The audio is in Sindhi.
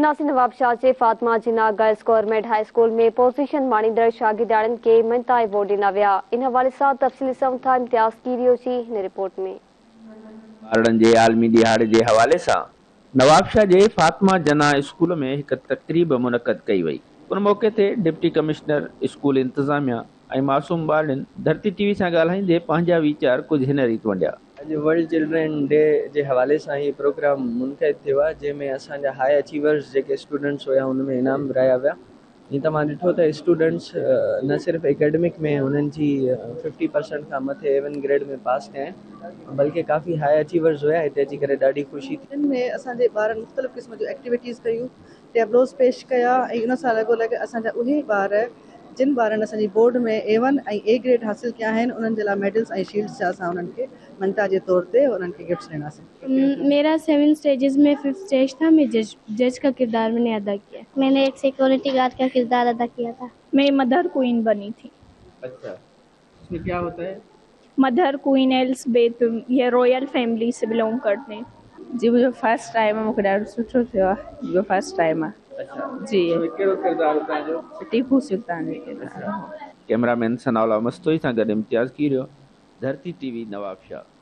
ناصر نوابشاهه جي Fatima Jinnah girls government high school ۾ position ماڻيندڙ شاگردياڻين کي مڃتا ايوارڊ ڏنا ويا. ان حوالي سان تفصيل ڏسون ٿا امتياز ڪيريو جي هن رپورٽ ۾. ٻارڙن جي عالمي ڏهاڙي جي حوالي سان نوابشاهه جي فاطمه جناح اسڪول ۾ هڪ تقريب منعقد ڪئي وئي. ان موقعي تي ڊپٽي ڪمشنر، اسڪول انتظاميا ۽ معصوم ٻارڙين ڌرتي ٽي وي سان ڳالهائيندي پنهنجا ويچار ڪجهه هن ريت ونڊيا. اڄ ورلڊ چلڊرين ڊي جي حوالي سان هي پروگرام منعقد ٿيو آهي جنهن ۾ اسان جا هاء اچيورز جيڪي اسٽوڊنٽس هيا ان ۾ انعام ورهايا ويا ۽ توهان ڏٺو ته اسٽوڊنٽس نه صرف اڪيڊمڪ ۾ انهن جي ففٽي پرسنٽ کان مٿي اي ون گريڊ ۾ پاس ڪيا آهن بلڪه ڪافي هاء اچيورز هيا هتي اچي ڪري ڏاڍي خوشي ٿي. جن ۾ اسان جي ٻارن مختلف قسم جون ايڪٽيوٽيز ڪيون، ٽيبلوز پيش ڪيا ۽ ان سان لڳو لڳ اسان جا اهي ٻار جن ٻارن اسان جي board ۾ A one ۽ A grade حاصل ڪيا آهن انهن جي لاء ميڊلز ۽ شيلڊز جا اسان انهن کي مڃتا جي طور تي انهن کي گفٽس ڏناسين. ميرا سيون اسٽيجز ۾ ففٿ اسٽيج ٿا مين جج جج ڪا ڪردار مين ني ادا ڪيا. مين ني ايڪ سيڪيورٽي گارڊ ڪا ڪردار ادا ڪيا ٿا. مين مدر ڪوئين بني ٿي. اڇا اس مين ڪيا هوتا هي؟ مدر ڪوئين ايلزبيٿ يه رويل فيملي سي بلونگ ڪرتي هين. جي منهنجو فرسٽ ٽائيم آ مونکي ڏاڍو سٺو ٿيو آ منهنجو فرسٽ ٽائيم آ جي. ڪهڙو ڪردار هو توهان جو؟ ٽيپو سلطان جو ڪردار هو. ڪئميرا مين ثناء الله مستوئي سان گڏ امتياز ڪيريو، ڌرتي ٽي وي، نوابشاهه.